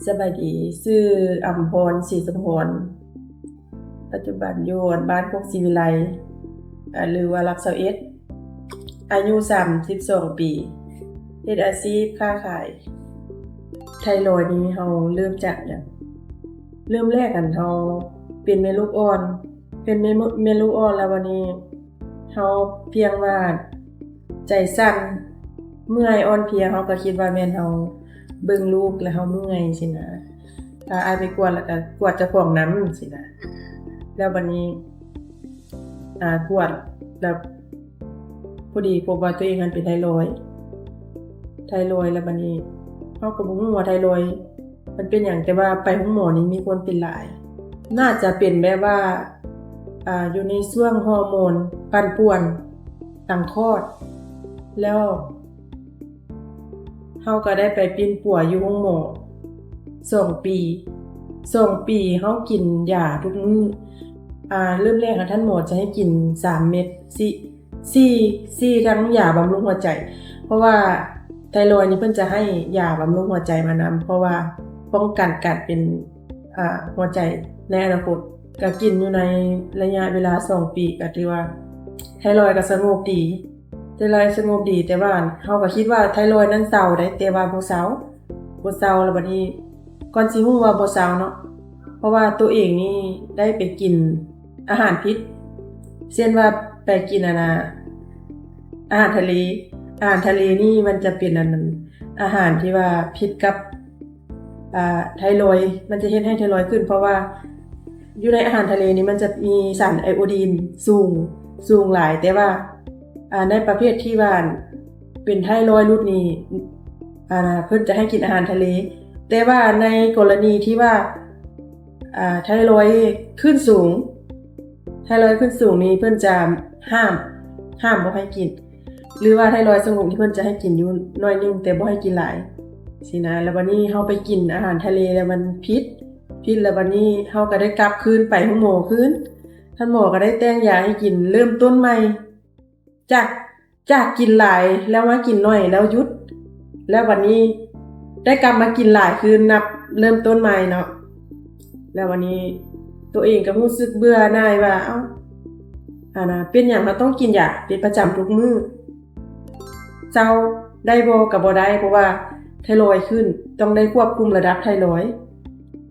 ສະບາຍດີ, ຊື່ອຳພອນ ສີສະພອນ, ປັດຈຸບັນຢູ່ບ້ານໂຄກສີວິໄລ ອາ ຫຼືວ່າຫຼັກຊາວເອັດ, ອາຍຸສາມສິບສອງປີ, ເຮັດອາຊີບຄ້າຂາຍ. ໄທຣອຍນີ້ເຮົາເລີ່ມຈາກຫຍັງ? ເລີ່ມແລກຫັ້ນເຮົາເປັນແມ່ລູກອ່ອນ, ເປັນແມ່ ແມ່ລູກອ່ອນແລ້ວບາດນີ້ ເຮົາພຽງວ່າໃຈສັ່ນ, ເມື່ອຍອ່ອນເພຍ, ເຮົາກໍຄິດວ່າແມ່ນເຮົາເບິ່ງລູກແລ້ວເຮົາເມື່ອຍຊີ້ນະ, ພາອ້າຍໄປກວດ ແລ້ວກໍກວດເຈົ້າຂອງນຳຊີ້ນະ. ແລ້ວບາດນີ້ ອາ ກວດແລ້ວ ພໍດີພົບວ່າຕົວເອງຫັ້ນເປັນໄທຣອຍ, ໄທຣອຍ. ແລ້ວບາດນີ້ເຮົາກໍບໍ່ຮູ້ວ່າໄທຣອຍ ມັນເປັນຫຍັງ, ແຕ່ວ່າໄປໂຮງໝໍນີ້ມີຄົນເປັນຫຼາຍ. ໜ້າຈະເປັນແບບວ່າ ອາ ຢູ່ໃນຊ່ວງຮໍໂມນປັ່ນປ່ວນຫຼັງຄອດ. ແລ້ວເຮົາກໍໄດ້ໄປປິ່ນປົວຢູ່ໂຮງໝໍສອງປີ, ສອງປີເຮົາກິນຢາທຸກມື້. ອາ ເລີ່ມແລກຫັ້ນທ່ານໝໍຈະໃຫ້ກິນສາມເມັດ, ສີ່ ສີ່ ສີ່ທັງຢາບຳລຸງຫົວໃຈ, ເພາະວ່າໄທຣອຍນີ້ເພິ່ນຈະໃຫ້ຢາບຳລຸງຫົວໃຈມານຳ, ເພາະວ່າປ້ອງກັນການເປັນ ອາ ຫົວໃຈໃນອະນາຄົດ. ກະກິນຢູ່ໃນໄລຍະເວລາສອງປີ ກະຖືວ່າໄທຣອຍກະສະຫງົບດີ, ໄທຣອຍສະຫງົບດີ, ແຕ່ວ່າເຮົາກະຄິດວ່າໄທຣອຍນັ້ນເຊົາໄດ໋, ແຕ່ວ່າບໍ່ເຊົາ, ບໍ່ເຊົາ. ແລ້ວບາດນີ້ ກ່ອນຊິຮູ້ວ່າບໍ່ເຊົາເນາະ, ເພາະວ່າໂຕເອງນີ້ໄດ້ໄປກິນອາຫານຜິດ, ເຊັ່ນວ່າໄປກິນ ອັນນ່າ ອາຫານທະເລ. ອາຫານທະເລນີ້ມັນຈະເປັນ ອັນ ອາຫານທີ່ວ່າຜິດກັບ ອາ ໄທຣອຍ, ມັນຈະເຮັດໃຫ້ໄທຣອຍຂຶ້ນ, ເພາະວ່າຢູ່ໃນອາຫານທະເລນີ້ມັນຈະມີສານໄອໂອດີນສູງ, ສູງຫຼາຍ, ແຕ່ວ່າ ອາ ໃນປະເພດທີ່ວ່າເປັນໄທຣອຍຫຼຸດນີ້ ອາ ເພິ່ນຈະໃຫ້ກິນອາຫານທະເລ. ແຕ່ວ່າໃນກໍລະນີທີ່ວ່າ ອາ ໄທຣອຍຂຶ້ນສູງ, ໄທຣອຍຂຶ້ນສູງນີ້ເພິ່ນຈະຫ້າມ, ຫ້າມບໍ່ໃຫ້ກິນ, ຫຼືວ່າໄທຣອຍສະຫງົບນີ້ເພິ່ນຈະໃຫ້ກິນຢູ່ໜ້ອຍໜຶ່ງ ແຕ່ບໍ່ໃຫ້ກິນຫຼາຍຊີ້ນະ. ແລ້ວບາດນີ້ເຮົາໄປກິນອາຫານທະເລແລ້ວມັນຜິດ, ຜິດແລ້ວບາດນີ້ເຮົາກໍໄດ້ກັບຄືນໄປໂຮງໝໍຄືນ. ທ່ານໝໍກໍໄດ້ແຕ່ງຢາໃຫ້ກິນ ເລີ່ມຕົ້ນໃໝ່ ຈາກ ຈາກກິນຫຼາຍແລ້ວມາກິນໜ້ອຍແລ້ວຢຸດ, ແລ້ວບາດນີ້ໄດ້ກັບມາກິນຫຼາຍຄືນ ນັບເລີ່ມຕົ້ນໃໝ່ເນາະ. ແລ້ວບາດນີ້ໂຕເອງກໍຮູ້ສຶກເບື່ອໜ່າຍວ່າ ເອົ້າ ອັນນ່າ ເປັນຫຍັງເຮົາຕ້ອງກິນຢາເປັນປະຈຳທຸກມື້? ເຊົາໄດ້ບໍ່? ກໍບໍ່ໄດ້, ເພາະວ່າໄທຣອຍຂຶ້ນ, ຕ້ອງໄດ້ຄວບຄຸມລະດັບໄທຣອຍ.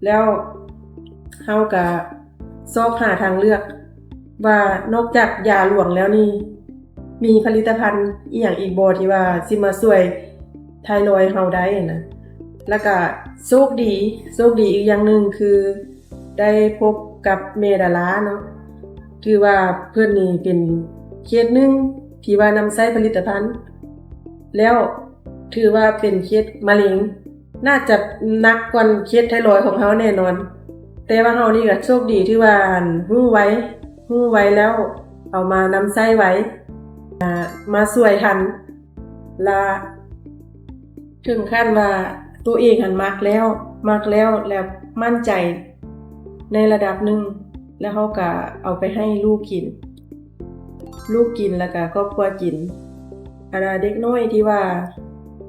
ແລ້ວເຮົາກໍຊອກຫາທາງເລືອກວ່າ ນອກຈາກຢາຫຼວງແລ້ວນີ້ ມີຜະລິດຕະພັນອີ່ຫຍັງອີກບໍ່ ທີ່ວ່າຊິມາຊ່ວຍໄທຣອຍເຮົາໄດ້ນະ. ແລ້ວກະໂຊກດີ, ໂຊກດີອີກຢ່າງໜຶ່ງຄື ໄດ້ພົບກັບແມ່ດາລາເນາະ, ຖືວ່າເພິ່ນນີ້ເປັນເຄສໜຶ່ງທີ່ວ່ານຳໃຊ້ຜະລິດຕະພັນ ແລ້ວຖືວ່າເປັນເຄສມະເຮັງ, ໜ້າຈະໜັກກວ່າເຄສໄທຣອຍຂອງເຮົາແນ່ນອນ. ແຕ່ວ່າເຮົານີ້ກະໂຊກດີ ຖືວ່າ ອັນ ຮູ້ໄວ, ຮູ້ໄວແລ້ວເອົາມານຳໃຊ້ໄວ, ອາ ມາຊ່ວຍທັນ ລະເຖິງຂັ້ນວ່າໂຕເອງຫັ້ນມັກແລ້ວ, ມັກແລ້ວ ແລ້ວໝັ້ນໃຈໃນລະດັບໜຶ່ງ, ແລ້ວເຮົາກະເອົາໄປໃຫ້ລູກກິນ, ລູກກິນ ແລ້ວກະຄອບຄົວກິນ. ອັນນ່າ ເດັກນ້ອຍທີ່ວ່າ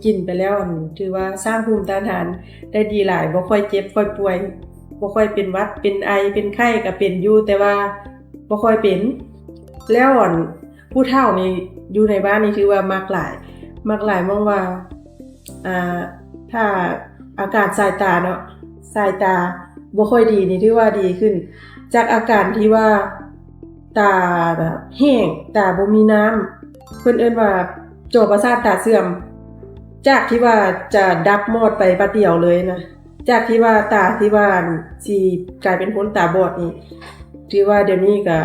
ກິນໄປແລ້ວ ອັນ ຖືວ່າສ້າງພູມຕ້ານທານໄດ້ດີຫຼາຍ, ບໍ່ຄ່ອຍເຈັບຄ່ອຍປ່ວຍ, ບໍ່ຄ່ອຍເປັນຫວັດເປັນໄອເປັນໄຂ້, ກະເປັນຢູ່ ແຕ່ວ່າບໍ່ຄ່ອຍເປັນ. ແລ້ວ ອັນ ຜູ້ເຖົ້ານີ້ຢູ່ໃນບ້ານນີ້ຖືວ່າມັກຫຼາຍ, ມັກຫຼາຍໝ່ອງວ່າ ອາ ຖ້າອາການສາຍຕາເນາະ, ສາຍຕາບໍ່ຄ່ອຍດີນີ້ຖືວ່າດີຂຶ້ນ, ຈາກອາການທີ່ວ່າຕາແຫ້ງ, ຕາບໍ່ມີນ້ຳ, ເພິ່ນເອີ້ນວ່າຈໍປະສາດຕາເສື່ອມ, ຈາກທີ່ວ່າຈະດັບມອດໄປບາດດຽວເລີຍນະ, ຈາກທີ່ວ່າຕາທີ່ວ່າຊິກາຍເປັນຄົນຕາບອດນີ້ ຖືວ່າດຽວນີ້ກະ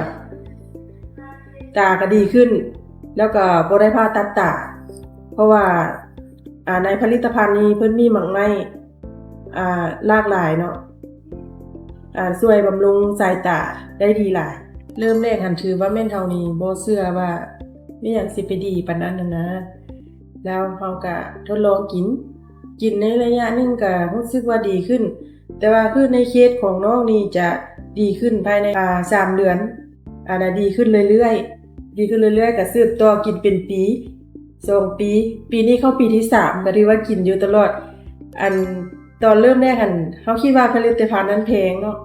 ຕາກໍດີຂຶ້ນ ແລ້ວກໍບໍ່ໄດ້ຜ່າຕັດຕາ ເພາະວ່າ ອາ ໃນຜະລິດຕະພັນນີ້ເພິ່ນມີໝາກໄມ້ ອາ ຫຼາກຫຼາຍເນາະ ອາ ຊ່ວຍບຳລຸງສາຍຕາໄດ້ດີຫຼາຍ. ເລີ່ມແລກຫັ້ນຖືວ່າແມ່ນເຮົານີ້ບໍ່ເຊື່ອວ່າມີຫຍັງຊິໄປດີປານນັ້ນຫັ້ນນະ, ແລ້ວເຮົາກະທົດລອງກິນ, ກິນໃນໄລຍະໜຶ່ງກະຮູ້ສຶກວ່າດີຂຶ້ນ, ແຕ່ວ່າຄືໃນເຄສຂອງນ້ອງນີ້ຈະດີຂຶ້ນພາຍໃນ ອາ ສາມເດືອນ. ອັນນ່າ ດີຂຶ້ນເລື້ອຍໆ ດີຂຶ້ນເລື້ອຍໆ ກະສືບຕໍ່ກິນເປັນປີ ສອງປີ ປີນີ້ເຂົ້າປີທີສາມ ກະຖືວ່າກິນຢູ່ຕະຫຼອດ. ອັນ ຕອນເລີ່ມແລກຫັ້ນ ເຮົາຄິດວ່າຜະລິດຕະພັນນັ້ນແພງເນາະ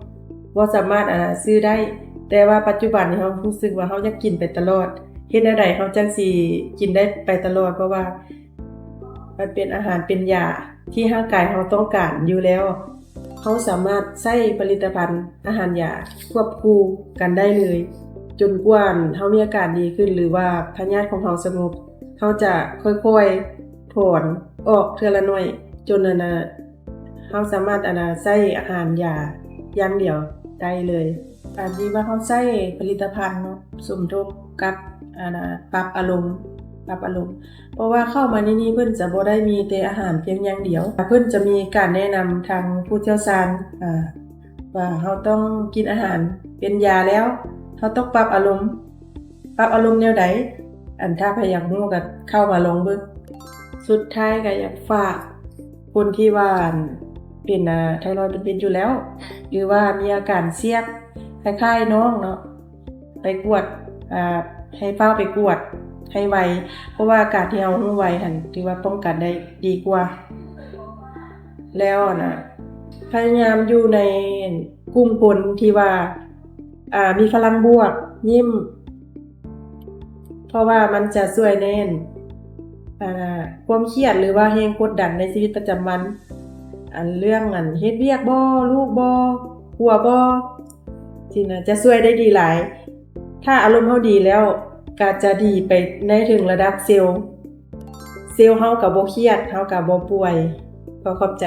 ບໍ່ສາມາດ ອ່າ ຊື້ໄດ້, ແຕ່ວ່າປັດຈຸບັນນີ້ເຮົາຮູ້ສຶກວ່າເຮົາຢາກກິນໄປຕະຫຼອດ. ເຮັດແນວໃດເຮົາຈັ່ງຊິກິນໄດ້ໄປຕະຫຼອດ? ເພາະວ່າມັນເປັນອາຫານເປັນຢາທີ່ຮ່າງກາຍເຮົາຕ້ອງການຢູ່ແລ້ວ. ເຮົາສາມາດໃຊ້ຜະລິດຕະພັນອາຫານຢາຄວບຄູ່ກັນໄດ້ເລີຍ ຈົນກວ່າເຮົາມີອາການດີຂຶ້ນ ຫຼືວ່າພະຍາດຂອງເຮົາສະຫງົບ. ເຮົາຈະຄ່ອຍໆຖອນອອກເທື່ອລະໜ້ອຍ ຈົນ ອັນນ່າ ເຮົາສາມາດ ອັນນ່າ ໃຊ້ອາຫານຢາຢ່າງດຽວໄດ້ເລີຍ. ອັນທີ່ວ່າເຮົາໃຊ້ຜະລິດຕະພັນເນາະ ສົມທົບກັບ ອັນນ່າ ປັບອາລົມ ປັບອາລົມ ເພາະວ່າເຂົ້າມາໃນນີ້ເພິ່ນຈະບໍ່ໄດ້ມີແຕ່ອາຫານພຽງຢ່າງດຽວ, ເພິ່ນຈະມີການແນະນຳທາງຜູ້ຊ່ຽວຊານ ອາ ວ່າເຮົາຕ້ອງກິນອາຫານເປັນຢາແລ້ວ ເຮົາຕ້ອງປັບອາລົມ. ປັບອາລົມແນວໃດ? ອັນ ຖ້າໃຜຢາກຮູ້ກໍເຂົ້າມາລອງເບິ່ງ. ສຸດທ້າຍກໍຢາກຝາກຄົນທີ່ວ່າ ອັນ ເປັນ ອາ ໄທຣອຍເປັນພິດຢູ່ແລ້ວ ຫຼືວ່າມີອາການສຽບຄ້າຍໆນ້ອງເນາະ ໄປກວດ ອາ ໃຫ້ຟ້າວໄປກວດໃຫ້ໄວ ເພາະວ່າການທີ່ເຮົາຮູ້ໄວຫັ້ນ ຖືວ່າປ້ອງກັນໄດ້ດີກວ່າ. ແລ້ວ ອັນນ່າ ພະຍາຍາມຢູ່ໃນກຸ່ມຄົນທີ່ວ່າ ອາ ມີພະລັງບວກ, ຍິ້ມ ເພາະວ່າມັນຈະຊ່ວຍໃນ ອາ ຄວາມຄຽດ ຫຼືວ່າແຮງກົດດັນໃນຊີວິດປະຈຳວັນ, ອັນເລື່ອງ ອັນ ເຮັດວຽກບໍ່, ລູກບໍ່, ຄົວບໍ່ ຊີ້ນະ ຈະຊ່ວຍໄດ້ດີຫຼາຍ. ຖ້າອາລົມເຮົາດີແລ້ວ ກໍຈະດີໄປໃນເຖິງລະດັບເຊວ, ເຊວເຮົາກໍບໍ່ຄຽດ, ເຮົາກໍບໍ່ປ່ວຍ. ຂໍຂອບໃຈ.